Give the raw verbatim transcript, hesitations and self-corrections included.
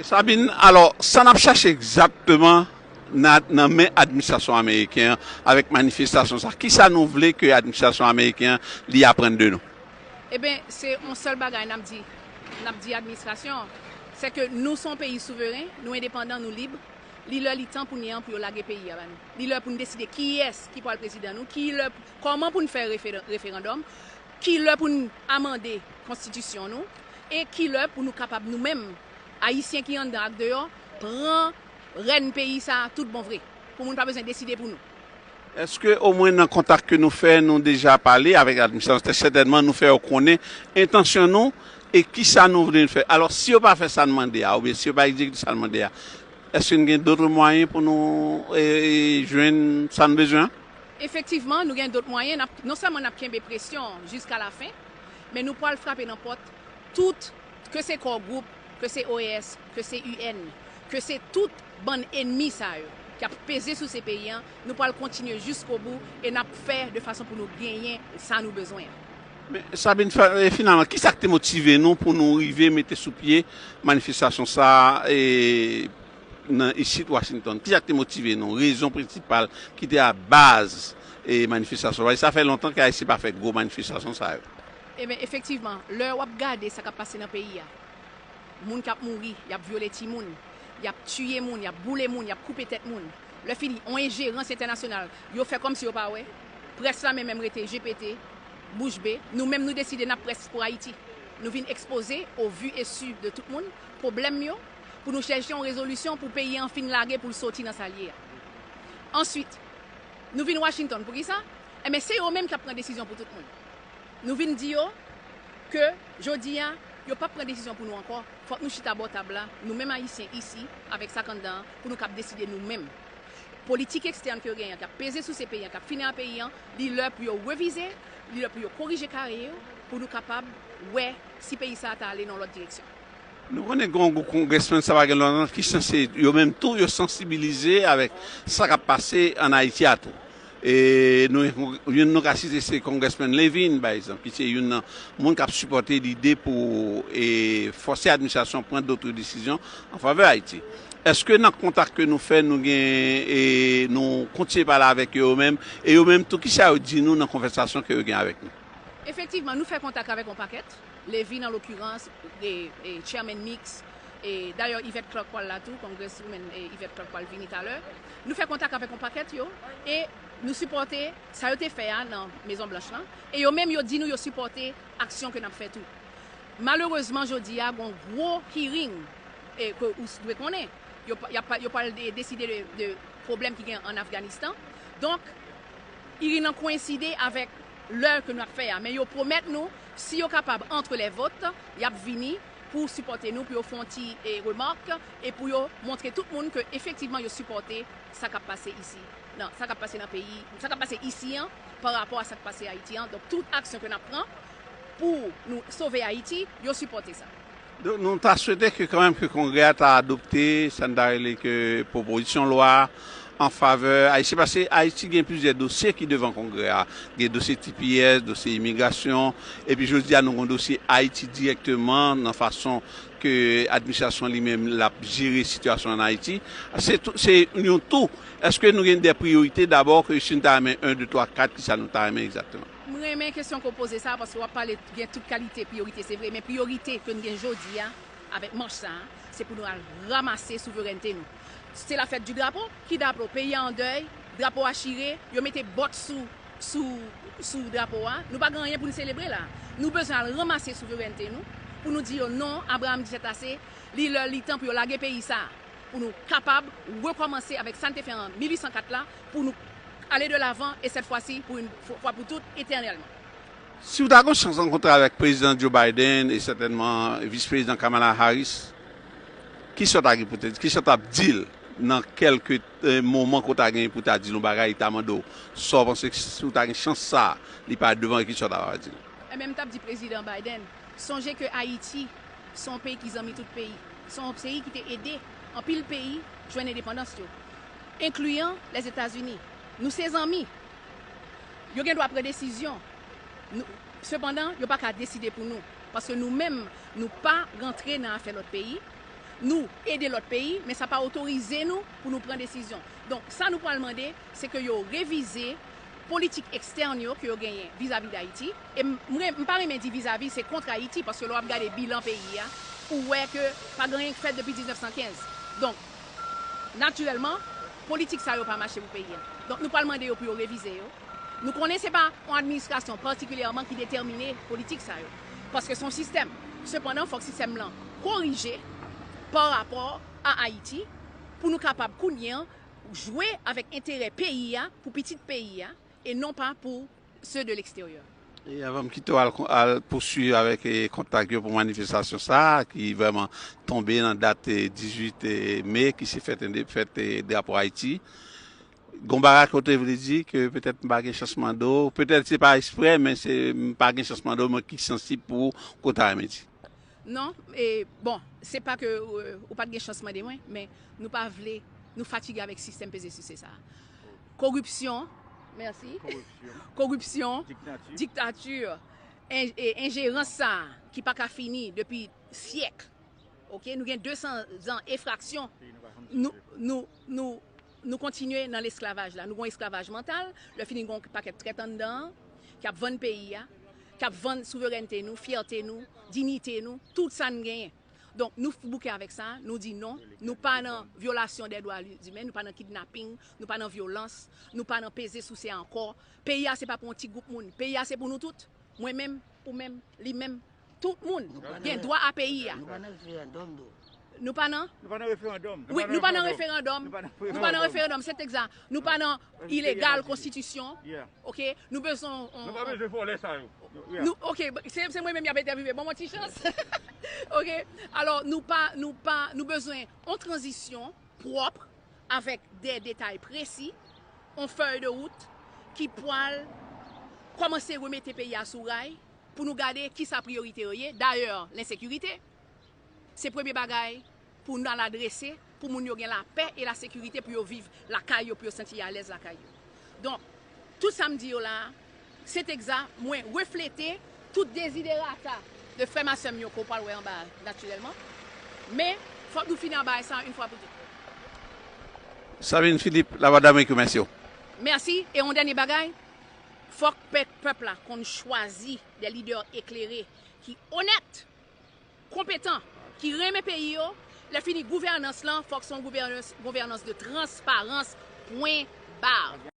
Sabine, alò, sa n ap chache egzakteman nan, nan men administrasyon ameriken an avèk manifestasyon sa, kisa nou vle ke administrasyon ameriken an li aprann de nou? Eben, se yon sèl bagay n ap di, n ap di administrasyon an, se ke nou se yon peyi souveren, nou endepandan, nou lib. Li lè, li tan pou n ye an pou yo lage peyi a ba nou. Li lè pou n deside kiyès ki pral prezidan nou, ki lè, kòman pou n fè referan- referandòm, ki lè pou n amande konstitisyon nou, e ki lè pou nou kapab nou menm, Ayisyen ki anndan ak deyò, pran rèn peyi sa a tout bon vre, pou moun pa bezwen deside pou nou. Èske omwen nan kontak ke nou fè, nou deja pale avèk administrasyon? Trè sètènman, nou fè yo konnen entansyon nou e kisa nou vle fè. Alò, si yo pa fè sa n mande a, oubyen si yo pa egzekite sa n mande a, èske n gen dòt mwayen pou nou e, e, jwenn sa n bezwen an? Efektivman, nou gen dòt mwayen. N ap, non sèlman n ap kenbe presyon jiska lafen, men nou pral frape nan pòt tout, ke se Core Group, ke se O E S, ke se U N, ke se tout bann ènmi sa yo k ap peze sou se peyi an, nou pral kontinye jiskobou e n ap fè de fason pou nou genyen sa nou bezwen an. Men, Sabine, fa- e, finalman, kisa k te motive nou pou nou rive mete sou pye manifestasyon sa a e, nan isit Washington? Kisa k te motive nou? Rezon prensipal ki te a baz e, manifestasyon sa a? Sa fè lontan ke Ayisyen pa fè gwo manifestasyon sa yo. Eben, efektivman, lè w ap gade sa k ap pase nan peyi a, moun k ap mouri, y ap vyole timoun, y ap tiye moun, y ap boule moun, y ap koupe tèt moun. Lè fini, yon enjerans entènasyonal, yo fè kòmsi yo pa wè. Près la menm, menm rete je pete, bouch be. Nou menm, nou deside n ap près pou Ayiti. Nou vin ekspoze, au vu et su de tout moun, pwoblèm yo, pou nou chèche yon rezolisyon pou peyi an fin lage pou l soti nan sa l ye a. Answit, nou vin Washington. Poukisa? Enben, se yo menm k ap pran desizyon pou tout moun. Nou vin di yo ke jodi a, yo p ap pran desizyon pou nou ankò. Fòk nou chita bò tab la, nou menm Ayisyen isi, avèk sa k anndan an, pou nou kab deside nou menm. Politik ekstèn ke yo genyen an, k ap peze sou se peyi an, k ap fini a peyi an, li lè pou yo revize, li lè pou yo korije kare yo, pou nou kapab wè si peyi sa a ta ale nan yon lòt direksyon. Nou konnen gen yon gwoup kongrèsmenn, sa pa gen lontan, ki sanse, yo menm tou, yo sansibilize avèk sa k ap pase ann Ayiti a tou. E nou, youn nou ka site se kongrèsmenn Levin, pa egzanp, ki se youn nan moun k ap sipòte lide pou e, fòse administrasyon pran dòt desizyon an favè Ayiti. Èske nan kontak ke nou fè, nou gen, e, nou kontinye pale avèk yo menm, e yo menm tou, kisa yo di nou nan konvèsasyon ke yo gen avèk nou? Efektivman, nou fè kontak avèk yon pakèt. Levin, an lokirans, e, e, Chairman Meeks, e, dayè Yvette Clarke pral la tou, Congresswoman, e, Yvette Clarke pral vini talè. Nou fè kontak avèk yon pakèt yo, e nou sipòte sa yo te fè a nan Mezon Blanch lan, e yo menm yo di nou yo sipòte aksyon ke n ap fè tou. Malerezman, jodi a, gen yon gwo hearing, e, ke ou dwe konnen. Yo, pa- y ap- yo pral de- deside de, de pwoblèm ki gen ann Afganistan. Donk, hearing nan koyenside avèk lè ke n ap fè a. Men yo pwomèt nou, si yo kapab, entre les votes, y ap vini pou sipòte nou, pou yo fè yon ti e, remak, e pou yo montre tout moun ke efektivman yo sipòte sa k ap pase isi. Nan, sa k ap pase nan peyi, sa k ap pase isi an, pa rapò a sa k pase Ayiti an. Donk, tout aksyon ke n ap pran pou nou sove Ayiti, yo sipòte sa. Donk, nou ta swete ke kanmenm ke Kongrè a ta adopte sa n ta rele ke pwopozisyon lwa an favè Ayiti, paske Ayiti gen plizyè dosye ki devan Kongrè a. Gen dosye T P S, dosye imigrasyon, epi jodi a nou gen dosye Ayiti dirèkteman nan fason ke administrasyon li menm l ap jere sitiyasyon ann Ayiti. Se tou- se yon tou. Èske nou gen de priyorite dabò ke si n ta renmen en, de, twa, kat, kisa nou ta renmen egzakteman? M renmen kesyon ke w poze sa, paske w ap pale gen tout kalite priyorite, se vre, men priyorite ke n gen jodi a, avèk mach sa a, se pou nou al ranmase souverènte nou. Se la fèt di drapo, ki drapo? Peyi a an dèy, drapo a chire, yo mete bòt sou, sou, sou drapo a. Nou pa gen anyen pou n selebre la. Nou bezwen al ranmase souverènte nou, pou nou di yo non, Abraham di sèt ase, li lè, li tan pou yo lage peyi sa a, pou nou kapab rekòmanse avèk sa n te fè an mil uit san kat la, pou nou ale de lavan, e sèt fwa si, pou yon fwa pou tout, etènèlman. Si w ta gen chans rankontre avèk Prezidan Joe Biden e sètènman Vis Prezidan Kamala Harris, kisa w ta gen pou te, kisa w t ap di l nan kèlke eh, moman ke w ta gen pou w ta di l yon bagay, li ta mande w sa w panse, si w ta gen chans sa, li parèt devan, kisa w ta va di l? Enben, m t ap di Prezidan Biden, sonje ke Ayiti se yon peyi ki zanmi tout peyi. Se yon peyi ki te ede anpil peyi jwenn endepandans yo, enkliyan Lèzetazini. Nou se zanmi. Yo gen dwa pran desizyon. Nou, sepandan, yo pa ka deside pou nou. Paske nou menm, nou pa rantre nan afè lòt peyi. Nou ede lòt peyi, men sa pa otorize nou pou nou pran desizyon. Donk, sa nou pral mande, se ke yo revize politik ekstèn yo ke yo genyen vizavi d Ayiti. E m, m, m pa renmen di vizavi, se kont Ayiti, paske lè w ap gade bilan peyi a, ou wè ke pa gen anyen k fèt depi diznèf san kenz. Donk, natirèlman, politik sa yo pa mache pou peyi a. Donk, nou pral mande yo pou yo revize yo. Nou konnen se pa yon administrasyon patikilyèman ki detèmine politik sa yo. Paske se yon sistèm. Sepandan, fòk sistèm lan korije pa rapò a Ayiti pou nou kapab kounye a jwe avèk enterè peyi a, pou pitit peyi a, e non pa pou ceux de l'extérieur. E avan m kite w al, al pouswiv avèk, e, kontak yo pou manifestasyon sa a, ki vrèman tonbe nan dat, e, dizuit, e, me, ki se fèt ende-, fèt, e, drapo Ayiti. Gon bagay ke w te vle di, ke petèt m pa gen chans mande w, petèt se pa eksprè, men se, m pa gen chans mande w, men ki sansib pou ou, ke w ta renmen di? Non, e, bon, se pa ke, euh, ou pa t gen chans mande mwen, men nou pa vle, nou fatige avèk sistèm peze sise sa a. Koripsyon, mèsi. Koripsyon. Koripsyon, diktati, diktati, en-, e, enjerans sa a ki pa ka fini depi syèk. Oke, nou gen de san zan e fraksyon. Nou, nou, nou, nou kontinye nan lesklavaj la. Nou gon esklavaj mantal, lè fini gon pakèt trèt anndan an, k ap vann peyi a, k ap vann souverènte nou, fyète nou, diyite nou, tout sa n genyen. Donk, nou bouke avèk sa, nou di non, nou pa nan vyolasyon dè dwa imen, nou pa nan kidnaping, nou pa nan vyolans, nou pa nan peze souse ankò. Peyi a se pa pou yon ti gwoup moun, peyi a se pou nou tout. Mwen menm, ou menm, li menm, tout moun gen dwa a peyi a. Nou pa nan referandòm, non. Nou pa nan? Nou pa nan referandòm. Wi, nou pa nan referandòm. Nou pa nan referandòm, se egza. Nou pa nan ilegal konstitisyon. Oke? Nou bezwen. Nou pa bezwen vòlè sa yo. Nou, oke, se, se mwen menm y ap entèvyouve. Ban mwen ti chans. Oke? Alò, nou pa, nou pa, nou bezwen yon tranzisyon pwòp, avèk de detay presi, yon fèy de wout ki pwal kòmanse remete peyi a sou ray, pou nou gade kisa priyorite yo ye. Dayè, lensekirite, se premye bagay pou n al adrese, pou moun yo gen lapè e lasekirite, pou yo viv lakay yo, pou yo santi alèz lakay yo. Donk, tout sa m di yo la a, se egza, mwen reflete tout deziderata de frè m a sè m yo ke w pral wè anba a, natirèlman. Men, fòk nou fini an bagay sa a yon fwa pou tout. Sabine Philippe, Lavwadlamerik, remèsye w. Mèsi. E yon dènye bagay, fòk pèp, pèp la konn chwazi de lidè eklere, ki onèt, konpetan, ki renmen peyi yo. Lè fini, gouvènans lan, fòk se yon gouvènans, gouvènans de transparans, pwen ba.